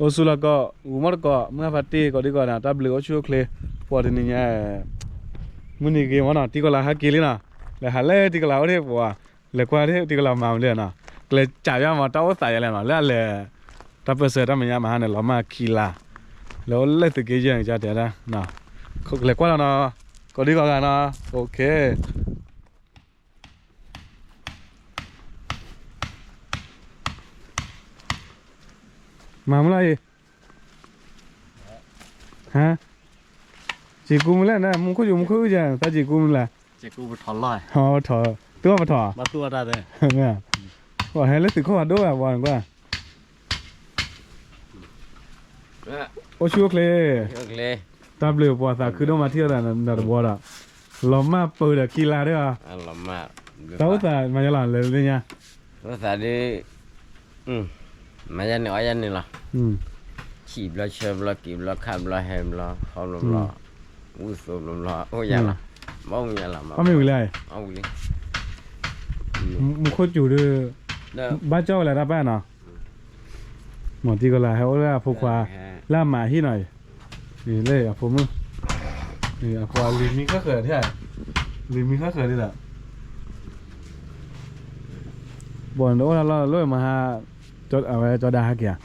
အိၣ်ဆူၣ်လီၤကီး ဂူၤမီၢ်တကိး မုၢ်ဟါဖးတ့ၢ် ကိးဒံကိးဂၤနီၤ တၢ်ဘျုးအိၣ်ဆူၣ်အိၣ်ချ့ ပှၤတနံၤညါ မုၢ်နံၤဂ့ၤမီၤနီၤ တံၤကီၤလၤဟဲက့ၤလံနီၤ လဲၤဟးလၢတံၤကီၤလၤအိၣ်ဒံးပှၤ လဲၤကွၢ်ဒံးတံၤကီၤလၤမၤမနုၤလဲၣ်နီၤ ကလဲၤကးယါမၤတၢ်အိၣ်သးယါလဲၣ်နီၤ လၢအလဲၤ တၢ်ပၢၢ်ဆၢတၢ်မဲာ်ညါမဟါန့ၣ် လီၤမၢ်ခံလါ လၢအိၣ်လၢသုးက့ယဲၢ်န့ၣ် ကတဲဒၣ် လဲၤကွၢ်လီၤနီၤ ကိးဒံကိးဂၤနီၤ OK မၤမုၢ်လၢ်အံၤ ဟါ စံးကူမုၢ်လဲၣ်န့ၣ် မူခိၣ်စူၤမူခိၣ်အုၣ်ယါ သးစံးကူမုၢ်လၢ် ဟီထီၣ် သူၣ်အီၣ်ပထီၣ် ပှၤဟဲလၢသုးခိၣ်ဖးဒိၣ်ဘၣ်ပှၤကွၢ် အိၣ်ဆူၣ်အိၣ်ချ့ တၢ်ဘျုးပှၤသးခုဒိၣ်မးထံၣ်အီၤဒီးတဘှီဒီး လီၤမၢ်ပၢၢ်ဒီးခံလါဒီး တၢ်အိၣ်သးမၤယါလီၤလဲၤသ့ၣ်ညါ အိၣ်သးဒ် မၤယါန့ၣ်အီၣ်ယါန့ၣ်လီၤ ဆံးဘျီဆၢဘျီက့ၤဘျီခးဘျီဟဲဘျီ ဟီဘျီဘျီ ဝူသိးဘျီဘျီ အိၣ်ယါလီၤ ဘၣ်မူယါလီၤ အီၣ်မ့ၢ်ဝံၤလၢ အီၣ်ဝံၤလံ မူခိၣ်စူၤဒီး ဘၣ်ကၠီဝဲလၢတၢ်ပၢ်နီၤ မ့ၢ်တံၤကီၤလၤဟဲအိၣ်လၢအဖိခွါ လၢအမၤဟံၣ်နီၤအံၤ လၢအဖိမုၣ် အဖိလံၤမံခၢၣ်ဃၢၤ လံၤမံခၢၣ်ဃၢၤဒ်ဒီး ဘၣ်နတအိၣ်တၢ်လီၢ်လၢမဟါ အဝဲကၠီဒါဟဲက့ၤ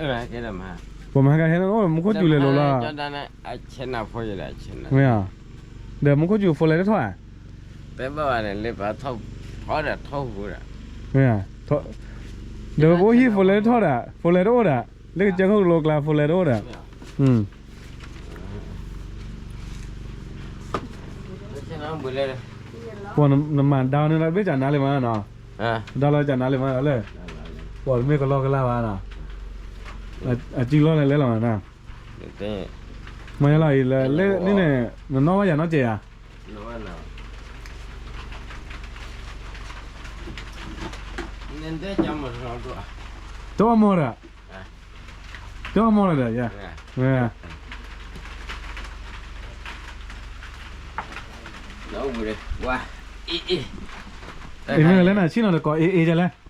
ဧါ ပှၤမဟါကဟဲန့ၣ်အိၣ်မူခိၣ်စူၤလဲၤလိၤလီၤ မ့ၢ်ဧါ ဒီးမူခိၣ်စူၤဖိလဲၤတထီၣ်ဧါ မ့ၢ်ဧါ ဒီးပအိၣ်ဟံၣ်ဖိလဲၤတထီၣ်ဒီး ဖိလဲၤတအိၣ်ဒီး လၢကစၢၢ်ခိၣ်ကလိကျါဖိလဲၤတအိၣ်ဒီး ပှၤနမၤဒါန့ၣ်လီၤ ဘ့ၣ်ကနါလံမးနီၤ ဒါလီၤကနါလံမးလၢ ပှၤတမ့ၢ်ကလီကလၢ်ဘၣ်နီၤ အစုလီၢ်လဲၤလဲၤလီၤမးနီၤ မ့ၢ်လီၤအံၤလၢ လၢန့ၣ်န့ၣ် နနီၣ်ဘၣ်ယၤနီတစဲးဧါ တအီၣ်မီၢ်ဒီး တအီၣ်မီၢ်လၢၤဒီးယၤ အံၤမ့ၢ်လၢနဆံၣ်နီၤတကိးအ့ၣ်အ့ၣ်ဒ်လဲၣ်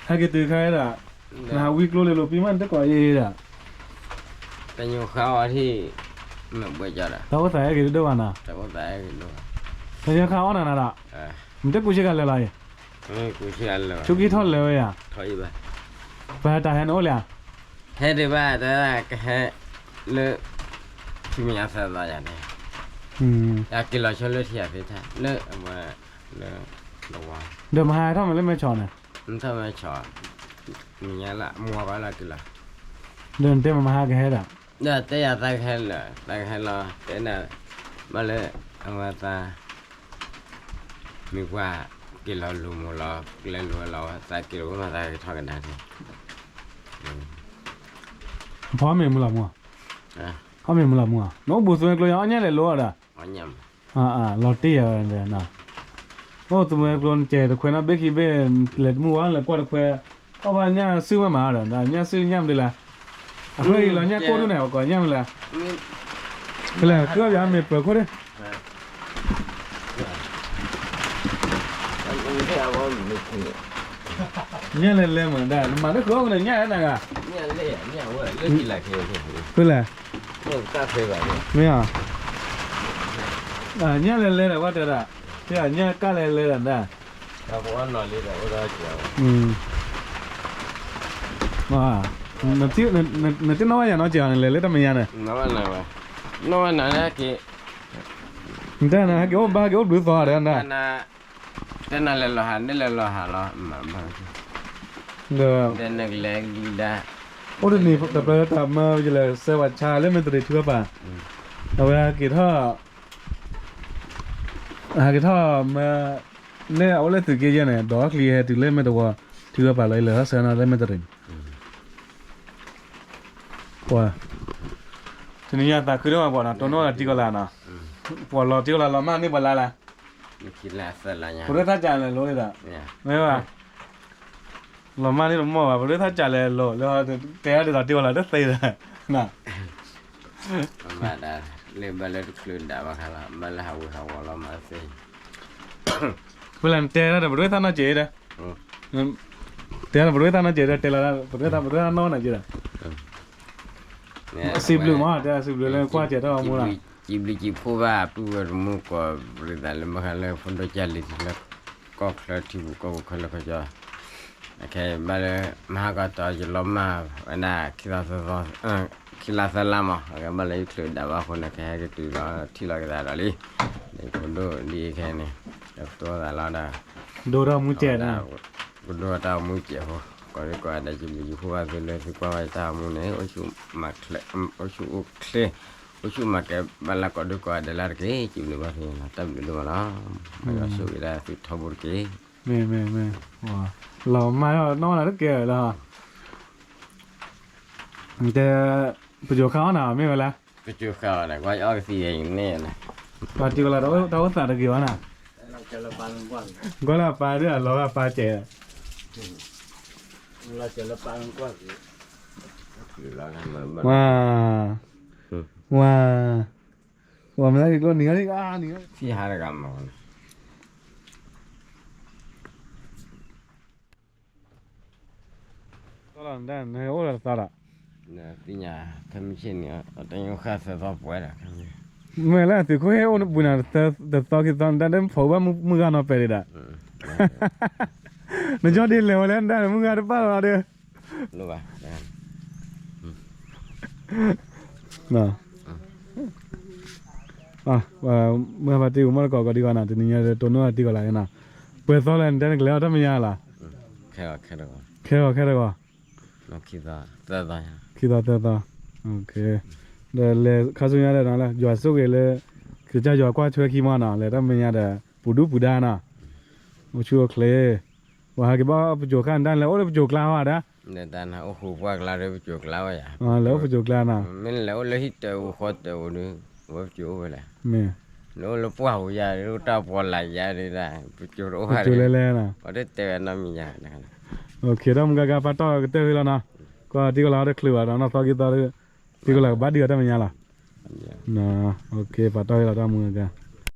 ဟဲက့ၤတုၤခါဒီး နဟးဝံကျိလၢလိၤပံမး နတကိးအ့ၣ်အ့ၣ်ဒီး တညိးဃါအီၤထံၣ် မ့ၢ်ဘှဲကီးဒီး တၢ်အိၣ်သးဟဲက့ၤတဒိၣ်ဘၣ်နီၤ တညိးဃါအီၣ်နၤနၤဒီး နတကူၣ်ဆ့ကၤလဲၤလီၤအံၤ ဆူကံထီၣ်လဲၤဝဲယၤ ပဟဲတၢ်ဟဲနအိၣ်လံဧါ ဟဲဒံးဘၣ် တၢ်ကဟဲလၢ ထံမညါသၢသီယၤန့ၣ် ယက့ၤလီၤဆီလၢထံယၤသ့ၣ်ထၣ် လၢအဝဲ လၢ လဝါ ဒီးမဟါထီၣ်မးလၢမဲဆီးန့ၣ် ထီၣ်မဲဆီး မညါလၢမွၤဘၣ်လၢက့ၤလီၤ ဒီးနတဲမ့ၢ်မဟါကဟဲဒီး ဒီးတဲယၤသးကဟဲလၢ သးကဟဲလီၤ တဲနၤ ဘၣ်လၢ အဝဲသး မ့ၢ်ကွၢ် က့ၤလီၤလူၤမိၢ်လီၤ ကလဲၤလူၤဝဲလီၤ သးက့ၤလီၤမး သးကထီၣ်ကဒါက့ၤ ဖီမ့ၢ်မုၢ်လီၤမူ ဖီမ့ၢ်မုၢ်လီၤမူ နအိၣ်ဘူးသုဝဲကျိယၤ အီၣ်ညၣ်လဲၤလိၤဒီး လီၤတ့ၢ်ယၤဝဲဒီး အိၣ်သုဝဲကျိနကဲတခွဲးနီၣ် ဘ့ၣ်ခံဘ့ၣ် လဲၤတမုၢ်ဝဲလဲၤကွၢ်တခွဲး အီၣ်ဘၣ်ညၣ်စုမးမးဒီး ညၣ်စုညၣ်မနုၤလဲၣ် အဃိအံၤလီၤညၣ်ကိၢ်ဒိၣ်န့ၣ် ပကိးညၣ်မနုၤလဲၣ် ဖဲလဲၣ် ကၢၢ်ပယီၤမ့ၢ်ပၢၤခိၣ်ဒၣ် ညၣ်လဲၤလဲၤမးဒၣ် နမၤလၢဃုအီၣ်ကန့ၣ် ညၣ်လဲၤနၤဂၤ ဖဲလဲၣ် မ့ၢ်ဧါ ညၣ်လဲၤလဲၤဒီး ဘၣ်တဲဒၣ် ဖဲညၣ်ကၢ်လဲၤလဲၤဒီးဒၣ် နတနီၣ်ဘၣ်ယၤနီတစဲးအီၤန့ၣ် လဲၤလၢတၢ်မဲာ်ညါန့ၣ် နီၣ်ဘၣ်နၤ နတဲနၤဟဲက့ၤအိၣ်ဘါက့ၤအိၣ်ဘျုးသီဒီးနၤ တဲနၤလဲၤလီၤဟးန့ၣ်လဲၤလီၤဟးလီၤ ဒီး အိၣ်တနံၤတပျၢၤတၢ်မၢယလဲၤစဲဝဲဆါလၢမဲာ်တရံးထုအပၢ် အဝဲဟဲက့ၤထီၣ် ဟဲက့ၤထီၣ်မၢ လၢအအိၣ်လၢသုးက့ယဲၢ်န့ၣ် ဒီးချံဟဲတုၤလၢမဲာ်တဝီ ထုအပၢ်လီၤ ယလဲၤထီၣ်ဆၢနီၤလၢမဲာ်တရံးန့ၣ် ပှၤ တနံၤညါသးခုဒိၣ်မးပှၤနီၤ တိၢ်နီၣ်ဒီးတံၤကီၢ်လၢ်နီၤ ပှၤလီၤတံၤကီၢ်လၢ်လီၤမၢ်န့ၢ်ပှၤလၢ်လၢ် ပဒိၣ်သၣ်ကၢ်လဲၤလိၤဒီး မ့ၢ်ဘၣ် လီၤမၢ်န့ၢ်တမီၢ်ဘၣ် ပဒိၣ်သၣ်ကၢ်လဲၤလိၤ လၢတဲဒ်သိးတံၤကီၢ်လၢ်တသ့ဒီး ဘၣ်ဒၣ် လၢဘၣ်လၢတချုးဒၣ်ဘၣ်ခါလီၤ ဘၣ်လၢဟးဝ့ၤဟးဝီၤလီၤမးသ့ ဖဲလဲၣ် နတဲဒၣ်ဒီးပဒိၣ်သၣ်နီၢ်က့ဒီး တဲဒၣ်ပဒိၣ်သၣ်နီၢ်က့ဒီး တဲလီၤဒၣ် ပဒိၣ်သၣ်ပဒိၣ်သၣ်နီၢ်နီၢ်က့ဒီး စံးဘျုးမး တဲစံးဘျုးလၢကွၢ်စဲးတၢ်ဂီၤမူလီၤ. စံးဘျုးစံးဖှိၣ်ဘၣ် ပုၢ်ဝဲၢ်တမူကိး ပရံသးလၢဘၣ်ဃးလၢဖိဒိၣ်ကၢ်လံၤလၢ ကီၢ်ချၢထံပူၤကီၢ်ပူၤခဲလၢာ်ခဲဆ့ အခဲအံၤဘၣ်လၢ မဟါကီၢ်တီယလီၤမၢ်ဝဲဒၣ် ခံလါသၢလါမး အကဲဘၣ်လၢယချုးဒၣ်ဘၣ်အဃိန့ၣ် ကဟဲက့ၤတုၤလီၤထံၣ်လီၤက့ၤသးဒီးလံ ဖိဒိၣ်ဒ်အံၤခဲအံၤန့ၣ် ဒီးကတိၤသးလီၤဒီး ဒိၣ်ထီၣ်မူကဲး ကဒိၣ်တၢ်အိၣ်မူကဲးဖိ ကိးဒံကိးဂၤဒဲး စံးဘျုးစံးဖှိၣ်ဘၣ်သုလၢသုကွၢ်ဝဲတၢ်အိၣ်မူန့ၣ် အိၣ်ဆူၣ်အိၣ်ချ့ အိၣ်ဆူၣ်မၤကဲဘၣ်လၢကိးဒံကိးဂၤဒဲးလၢတက့ၢ် စံးဘျုးဘၣ်သုန့ၣ်လီၤ တၢ်ဘျုးဒိၣ်မးလီၤ မ်ယွၤဆိၣ်ဂ့ၤဒၣ်သုထီဘိတက့ၢ် မ့ၢ်မ့ၢ်မ့ၢ် လီၤမၢ်နီၢ်နၤတကဲလီၤ တဲ ပစိၤဃၣ်အီၣ်နၤမ့ၢ်ဝဲလဲၣ် ပစိၤဃၣ်အီၣ်နၤ ကွၢ်အီၣ်ကသံၣ်န့ၣ် ပှၤတံၤဝဲလၢတၢ်အိၣ်သးတဂ့ၤဘၣ်နၤ ကွၢ်လၢအပၢ်ဒ်အလီၤဂာ်ပၢ်စဲး ဝါ ဝါ ဝါမ့ၢ်လၢက့ၤကျိနံၤဂၤနံၤဂၤ ဖံဟါတဂၤမၤ သီလီၤနဒၣ် နဟဲအိၣ်ဒီးတသီဒီး သ့ၣ်ညါ ခဲမုၢ်ဆ့ၣ်န့ၣ် တၢ်ညိၣ်ဃၣ်သၢသီပှဲၤဒီး မ့ၢ်လၢသုးခိၣ်ဟဲအိၣ်နပူၤနၤ တသီခံသီနတၢ်ဒဲး ဖိးဘၣ်မုၢ်ဂၤနီၤပဲာ်ဒံးဒီး နကၠီဒ်လဲၤဝဲလၢနတၢ်မုၢ်ဂၤတပာ်လီၤဒီး မ့ၢ်ပှၤတံၤအိၣ်မီၢ်တကိးကီးဒံးဂီၤနၤ တနံၤညါတိၢ်နီၣ်တံၤကီးလၢနၤ ပှဲၤသီလၢနတဲနကလဲၤအီၣ်တၢ်မဲာ်ညါလီၤ ခဲဂီၤခဲတဂီၤ ခံသီသၢသီ ဒီးလဲၤခါဆူညါဒီး ယွၤဆိၣ်ဂ့ၤလၢ ကစၢ်ယွၤကွၢ်ထွဲခံမီၢ်နီၤ လဲၤတၢ်မဲာ်ညါဒီး ပူၤဒူပူၤဒါနီၤ အိၣ်ဆူၣ်အိၣ်ချ့ ပှၤဟးက့ၤဘၣ်ပစိၤဃၣ်နတၢ်လဲၤအိၣ်လၢပစိၤကျါဟီဒၣ် အိၣ်ဃူပှၢ်ကျါလၢပစိၤကျါဝဲယါ လဲၤအိၣ်ပစိၤကျါနီၤ မ့ၢ်လဲၤအိၣ်လၢဟံၣ်တၢ်အူဃီတၢ်အူဒီး အဝဲပစိၤအိၣ်ဝဲလဲၣ် မ့ၢ် နအိၣ်လၢပှၢ်ဟူးယါ တၢ်ပှီၤလၢ်ယါဒၣ် ပစိၤတအိၣ်ဘၣ် ပစိၤလဲၤလဲၤနီၤ ပှၤတတဲဝဲနီတမံၤယါ တၢ်မုၢ်ဂၤဂၤပာ်တီၢ်ကတၢၢ်ဖဲလီၤနီၤ ကွၢ်တံၤကီးလၢတချုးဘၣ်ဒီး နီၢ်သီခံသီ တံၤကီးလၢကဘၣ်ဒံးအီၤတၢ်မဲာ်ညါလီၤ ပာ်တီၢ်ဖဲလီၤတၢ်မုၢ်ဂၤဂၤ